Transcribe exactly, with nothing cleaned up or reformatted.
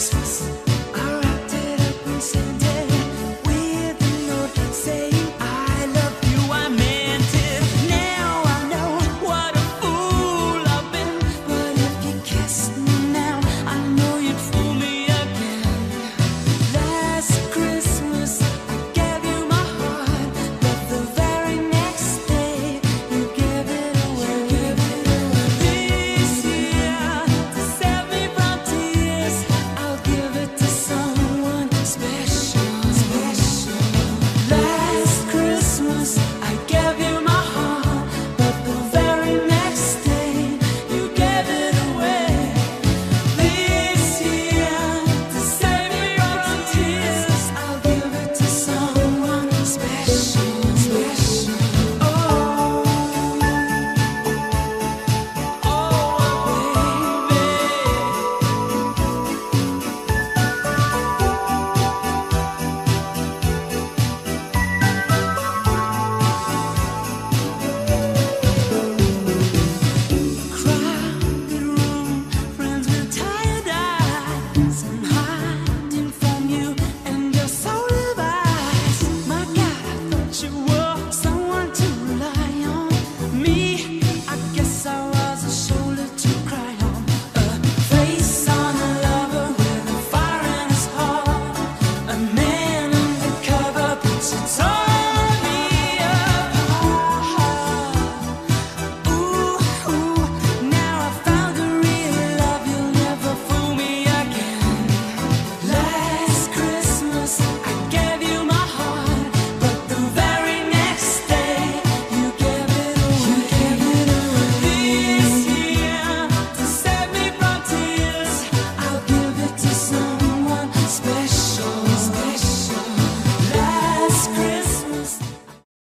I wrapped it up and sent it with a note saying, "I love you, I meant it. Now I know what a fool I've been. But if you kissed me now, I know you'd fool me again. Last Christmas, I gave you my heart, but the very next day, you gave it away. This year, to save me from tears, I'll give it to someone special, special. Last Christmas, I gave you my heart, but the very next day, you gave it away. This year, to save me from tears, I'll give it to someone special, special. Oh, oh, baby. Crowded room, friends with tired eyes.